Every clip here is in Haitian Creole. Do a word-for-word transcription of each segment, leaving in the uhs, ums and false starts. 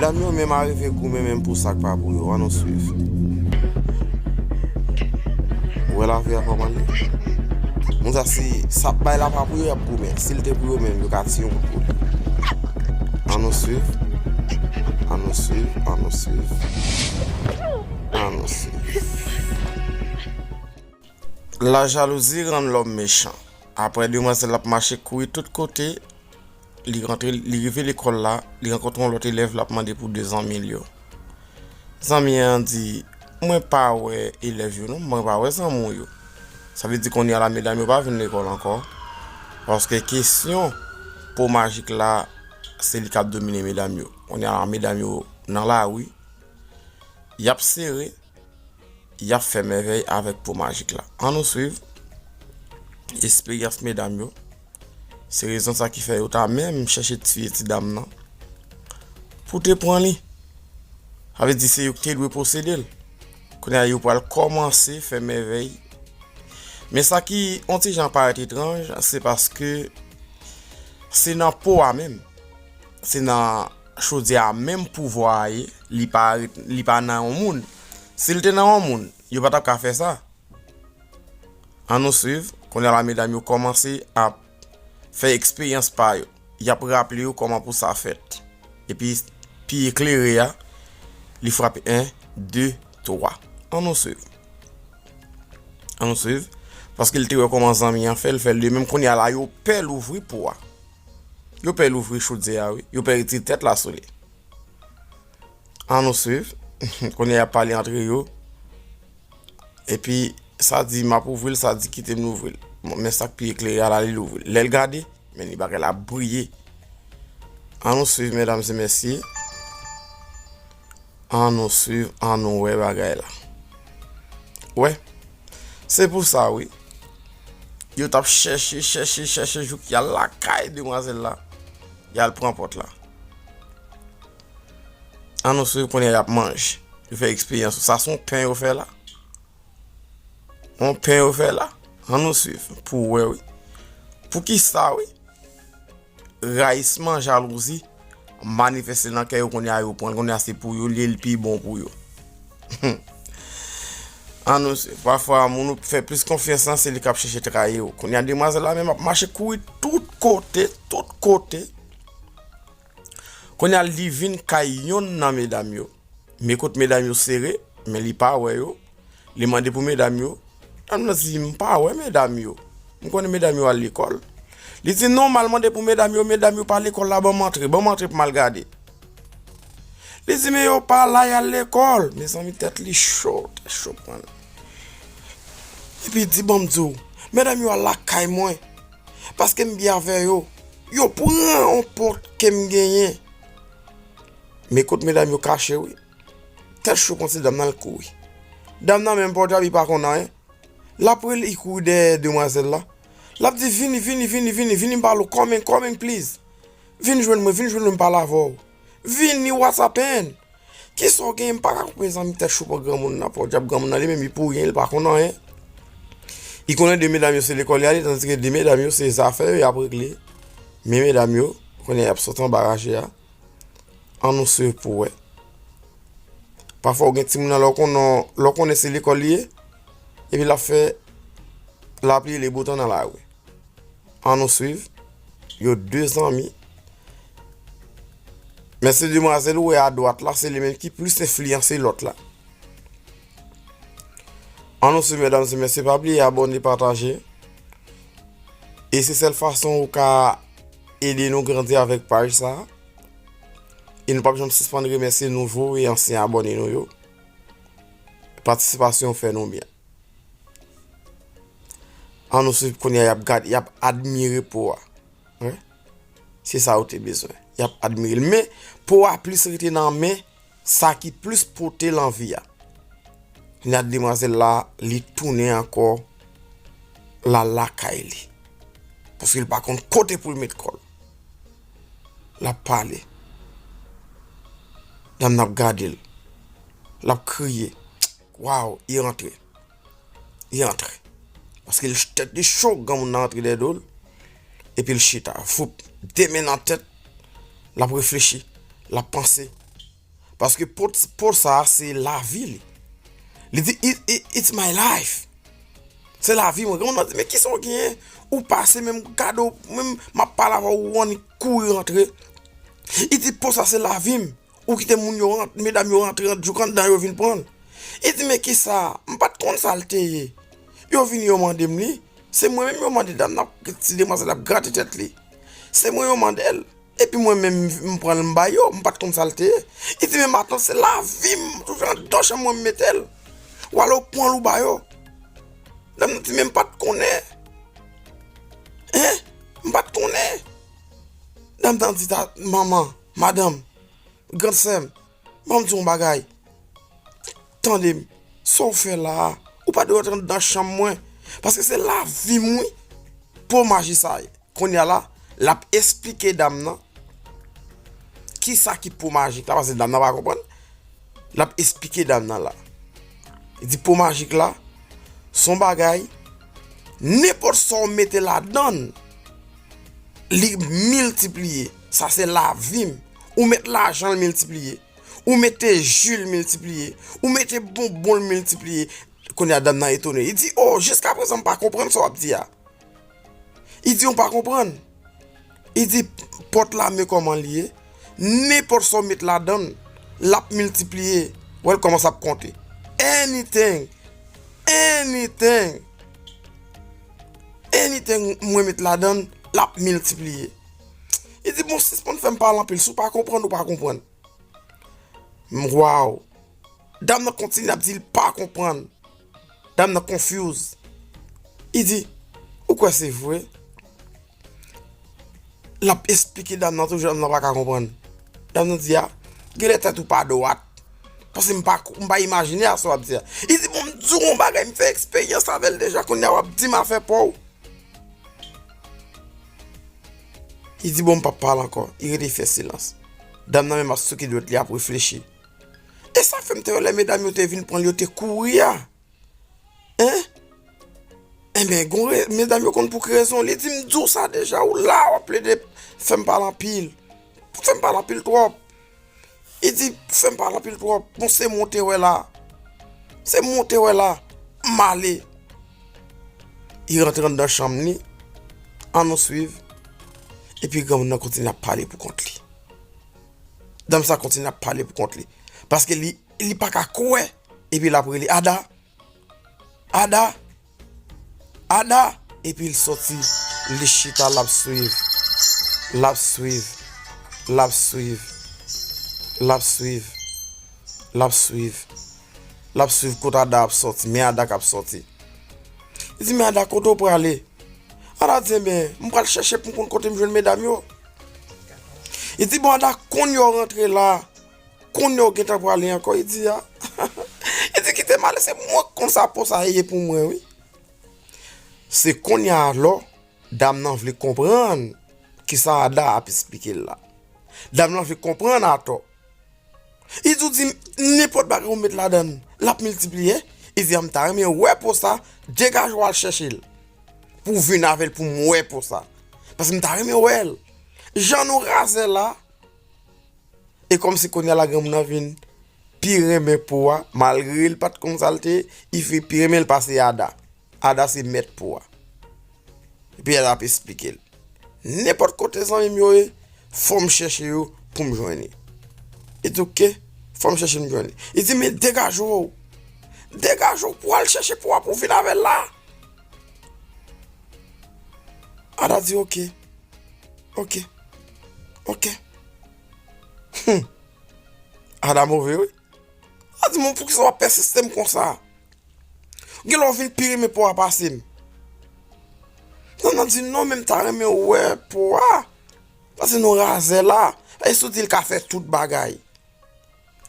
Medam yo menm arive goumen menm pou sa k pa pou yo, ann nou swiv. Ou wè lavi a kòman l ye? Moun sa si sa p bay la pa pou yo, y ap goumen. Si l te pou yo menm, yo ka tiye yon kout pou li. Ann nou swiv. Ann nou swiv. Ann nou swiv. Ann nou swiv. Lajalouzi rann lòm mechan. Apre demwazèl la ap mache kouri tout kote, li rantre, li rive lekòl la, li rankontre yon lòt elèv, l ap mande pou de zanmi l yo. Zanmi an di, "Mwen pa wè elèv yo non, mwen pa wè zanmi w yo." Sa vle di kounye a la medam yo pa vin lekòl ankò. Paske kesyon po majik la, se li k ap domine medam yo. Kounye a la medam yo nan lari, y ap sere, y ap fè mèvèy avèk po majik la. Ann nou swiv esperyans medam yo. Se rezon sa ki fè yo ta menm chèche tiye ti dam nan pou te pran li. Sa vle di se yo ki te dwe posede l. Kounye a yo pral kòmanse fè mèvèy. Men sa ki yon ti jan parèt etranj, se paske se nan po a menm. Se nan chodyè a menm pouvwa a ye, li pa ret, li pa nan yon moun. Si l te nan yon moun, yo pa t ap ka fè sa. Ann nou swiv, kounye a la medam yo kòmanse ap fè eksperyans pa yo. Y ap raple yo kòman pou sa fèt. Epi, pi eklere a, li frape en, de, twa. Ann nou swiv. Ann nou swiv. Paske l te wè kòman zanmi an fè, l fè l de menm. Kounye a la, yo pè louvri po a. Yo pè louvri chodyè a, wi. Yo pè retire tèt la sou li. Ann nou swiv. Kounye a y ap pale antre yo. Epi, sa di, "M ap ouvri l," sa di, "Kite m louvri l." Bon, men sa k pi eklere a la, li louvri l. Lè l gade, men li bagay la ap briye. Ann nou swiv, medam e mesye. Ann nou swiv, ann nou wè bagay la. Wè, se pou sa, wi. Yo t ap chèche, chèche, chèche, jouk y al lakay demwazèl la. Y al pran pòt la. Ann nou swiv kounye a y ap manje. Yo fè eksperyans. Sa se yon pen yo fè la. Yon pen yo fè la. Ann nou swiv pou w wè, wi. Poukisa, wi? Rayisman, jalouzi manifeste nan kè yo, kounye a yo pran l, kounye a se pou yo li ye, li pi bon pou yo. Ann nou swiv. Pafwa, moun ou fè plis konfyans lan, se li k ap chèche trayi w. Kounye a demwazèl la menm ap mache kouri tout kote, tout kote. Kounye a li vin kay yonn nan medam yo. Men kot medam yo sere, men li pa wè yo. Li mande pou medam yo. Dam nan di, "M pa wè medam yo. M konnen medam yo al lekòl." Li di, "Non, m al mande pou medam yo, medam yo pa lekòl la, ban m antre, ban m antre pou m al gade." Li di, "Men yo pa la, y al lekòl." Mezanmi, tèt li cho, tèt cho pran l. Epi li di, "Ban m di w, medam yo al lakay mwen, paske m byen avè yo. Yo pran yon pòt ke m genyen." Men kot medam yo kache, wi. Tèt cho pran ti dam nan, l kouri. Dam nan menm pa djab, li pa konn anyen. L ap rele, li kouri dèyè demwazèl la. L ap di, "Vini, vini, vini, vini, vini, m pale w. Coming, coming, please. Vin jwenn mwen, vin jwenn mwen, m pale avè w. Vini, what's happen?" Kisa w genyen? M pa ka konprann, mezanmi, tèt cho pran granmoun nan, pa djab granmoun nan, li menm li pou ryen, li pa konn anyen. Li konnen de medam yo se lekòl y ale, tandike de medam yo se zafè yo y ap regle. Men medam yo, konnen y ap sot anba raje a. Ann nou swiv pou wè. Pafwa w gen timoun nan, lè w konnen, lè w konnen se lekòl li ye, epi l ap fè lapli e leboutan nan lari. Ann nou swiv. Yo de zanmi. Men se demwazèl ou wè adwat la, se li menm ki plis enfliyanse lòt la. Ann nou swiv, medam e mesye, pa bliye abòne, pataje. E se sèl fason ou ka ede nou grandi avèk paj sa a. E nou p ap janm sispann remèsye nouvo e ansyen abòne nou yo. Patisipasyon fè nou byen. Ann nou swiv kounye a, y ap gade, y ap admire po a. Wi. Se sa yo te bezwen. Y ap admire l. Men, po a plis rete nan men sa ki plis pote l anvi a. Kounye a demwazèl la, li tounen ankò, l al lakay li. Paske l pa konn kote pou l met kò l. L ap pale. Dam nan ap gade l. L ap kriye. Waw, li rantre. Li antre. Paske l, tèt li cho, granmoun nan antre dèyè do l. Epi l chita. Foup, de men nan tèt. L ap reflechi. L ap panse. Paske po, po sa a se lavi li. Li di, "It, it, it's my life." Se lavi mwen. Granmoun nan di, "Men kisa w genyen? Ou pase menm gade w, menm m ap pale avè w, ou annik kouri rantre." Li di, "Po sa se lavi m. Ou kite moun yo rant, medam yo rantre, rant jouk anndan yo vin pran l." Li di, "Men kisa? M pa t konn sa l te ye. Yo vini, yo mande m li. Se mwen menm yo mande dam nan, ti demwazèl ap grate tèt li. Se mwen yo mande l. Epi mwen menm, m pran l, m ba yo, m pa t konn sa l te ye." Li di, "Men matant, se lavi m, toujou anndan chanm mwen m mete l. W ale w pran l, ou ba yo." Dam nan di, "Men m pa t konnen. Hein? M pa t konnen." Dam nan di, "Ta, manman, madanm, grann sè m, ban m di w yon bagay. Tande m, sa w fè la a, ou pa dwe rantre anndan chanm mwen, paske se lavi m, wi." Po maji sa ye. Kounye a la, l ap esplike dam nan kisa ki po majik la, paske dam nan pa konprann. L ap esplike dam nan la. Li di po majik la, se yon bagay, nenpòt sa w mete ladan l, li miltipliye. Sa se lavi m. Ou met lajan l miltipliye. Ou mete ji l miltipliye. Ou mete bonbon l miltipliye. Kounye a dam nan etone. Li di, "O, jiskaprezan m pa konprann sa w ap di a." Li di, "Ou pa konprann?" Li di, "Pòt la, men kòman li ye. Nenpòt sa w met ladan l, l ap miltipliye. W wè l kòmanse ap konte. Anything, anything, anything mwen met ladan l, l ap miltipliye." Li di, "Bon, sispann fè m pale anpil. Si w pa konprann, ou pa konprann." Waw! Dam nan kontinye ap di l pa konprann. Dam nan confuse. Li di, "Ou kwè se vre?" L ap esplike dam nan toujou, dam nan pa ka konprann. Dam nan di, "A, genlè tèt ou pa dwat. Paske m pa, m pa imajine a sa w ap di a." Li di, "Bon, m di w yon bagay, m fè eksperyans avè l deja, kounye a w ap di m afè pa w." Li di, "Bon, m p ap pale ankò." Li rete fè silans. Dam nan menm ap souke dwèt li, ap reflechi. E sa fè m te wè lè medam yo te vin pran l, yo te kouri a. Hein? Enben, gon re-, medam yo konn pou ki rezon. Li di, "M di w sa deja, ou la, w ap plede fè m pale anpil. Fè m pale anpil twòp." Li di, "Fè m pale anpil twòp. Bon, se mwen w te wè la. Se mwen w te wè la. M ale." Li rantre anndan chanm li. Ann nou swiv. Epi granmoun nan kontinye ap pale pou kont li. Dam sa kontinye ap pale pou kont li. Paske li, li pa ka kwè. Epi l ap rele, "Ada! Ada! Ada!" Epi l soti, li chita, l ap swiv. L ap swiv. L ap swiv. L ap swiv. L ap swiv. L ap swiv kote Ada ap soti. Men Ada k ap soti. Li di, "Men Ada, kote w prale?" Ada di, "Enben, m pral chèche pou m konn kote m jwenn medam yo." Li di, "Bon, Ada, kounye a w rantre la, kounye a w gentan prale ankò?" Li di, "A." Li di, "Kite m ale, se mwen k konn sa po sa ye pou mwen, wi." Se kounye a alò, dam nan vle konprann kisa Ada ap esplike l la. Dam nan vle konprann atò. Li di w di m, nenpòt bagay ou met ladan l, l ap miltipliye. Li di, "A, m ta renmen wè po sa, degaje w al chèche l. Pou w vin avè l pou m wè po sa. Paske m ta renmen wè l." Jan nou razè la, e kòmsi kounye a la granmoun nan vin pi renmen po a, malgre l pa t konn sa l te ye, li vin pi renmen l pase Ada. Ada se mèt po a. Epi Ada ap esplike l. "Nenpòt kote zanmi m yo ye, fò m chèche yo pou m jwenn yo." Li di, "Oke, fò m chèche m jwenn yo." Li di, "Men degaje w. Degaje w pou w al chèche po a pou w vin avè l la." Ada di, "Oke. Oke. Oke." Hmm. Ada move, wi. Ada di, "Bon, poukisa w ap pèsiste m konsa? Genlè w vin pi renmen po a pase m." Nannan di, "Non, men m ta renmen wè po a. Paske nou razè la. E si w di l ka fè tout bagay?"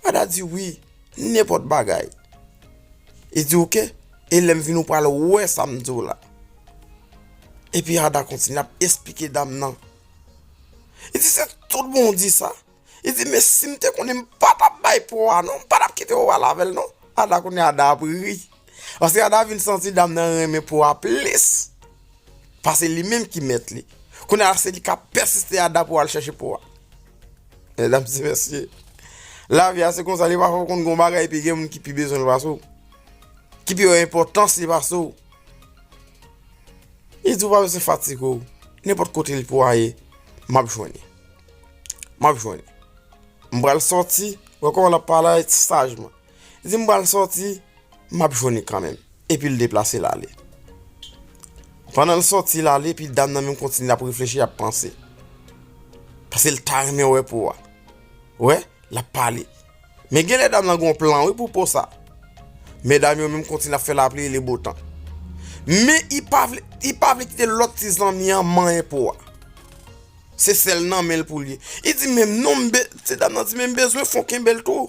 Ada di, "Wi, nenpòt bagay." Li di, "Oke, e lè m vin ou pral wè sa m di w la." Epi Ada kontinye ap esplike dam nan. Li di, "Se tout bon w di sa." Li di, "Men si m te konnen, m pa t ap bay po a non, m pa t ap kite w al avè l non." Ada kounye a Ada ap ri. Paske Ada vin santi dam nan renmen po a plis pase li menm ki mèt li. Kounye a se li k ap pèsiste Ada pou al chèche po a. Medam e mesye, Lavi a se konsa, li pafwa ou konn gen yon bagay epi gen moun ki pi bezwen l pase w, ki pi wè enpòtans li pase w. Li di w pa bezwen fatige w. Nenpòt kote li pou w ale, m ap jwenn li. M ap jwenn li. M pral sòti, wè kòman l ap pale sajman. Li di m pral sòti, m ap jwenn li kanmenm. Epi l deplase l ale. Pandan l sòti l ale, epi dam nan menm kontinye ap reflechi, ap panse. Paske l ta renmen wè po a. Wè, l ap pale. Men genlè dam nan gen yon plan wi pou po sa. Medam yo menm kontinye ap fè lapli rele botan. Men li pa vle, li pa vle kite lòt ti zanmi an manyen po a. Se sèl nan men l pou l ye. Li di menm non, m be-, ti dam nan di men m bezwen fon kenbe l tou.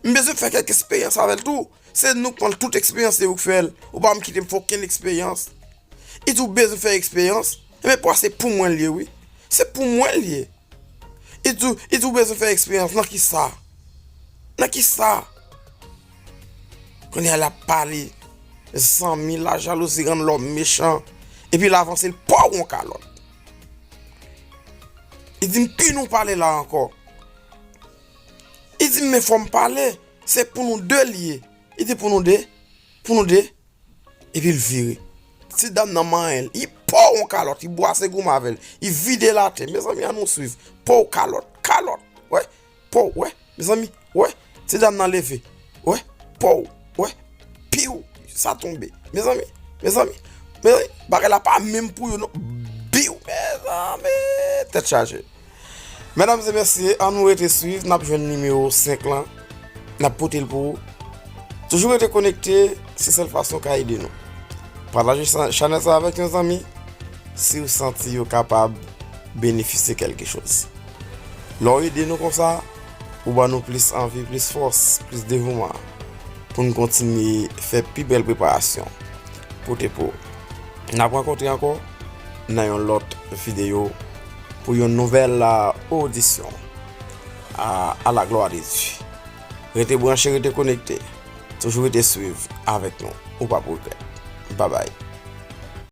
M bezwen fè kèk eksperyans avè l tou. Se nou k pran tout eksperyans li, ou k fè l. Ou pa m kite m fè okenn eksperyans. Li di ou bezwen fè eksperyans. Ebyen po a se pou mwen l ye wi. Se pou mwen l ye. Li di, li di ou bezwen fè eksperyans nan kisa? Nan kisa? Kounye a l ap pale. Zanmi, lajalouzi rann lòm mechan. Epi l avanse l po w yon kalòt. Li di m pi nou pale la ankò. Li di m men fò m pale. Se pou nou de l ye. Li di pou nou de. Pou nou de. Epi l vire. Ti dam nan manyen l. Li po w yon kalòt. Li bwase goumen avè l. Li vide l atè. Mezanmi, ann nou swiv. Po w kalòt. Kalòt. Wè. Po w, wè. Mezanmi, wè. Ti dam nan leve. Wè. Po w, wè. Piw. Sa tonbe. Mezanmi, mezanmi, mezanmi. Bagay la pa menm pou yo, non. Biw. Mezanmi. Tèt chaje. Medam e mesye, ann nou rete swiv, n ap jwenn nimewo senk lan, n ap pote l pou ou. Toujou rete konekte, se sèl fason w ka ede nou. Pataje sa, chanèl sa avèk yon zanmi, si w santi yo kapab benefisye kèlke choz. Lè w ede nou konsa, ou ban nou plis anvi, plis fòs, plis devouman pou n kontinye fè pi bèl preparasyon. Pote pou ou. N ap rankontre ankò nan yon lòt videyo pou yon nouvèl, a, odisyon a, à la gloire de Dieu. Rete branche, rete konekte. Toujou rete swiv avèk nou. Ou p ap regrèt. Babay.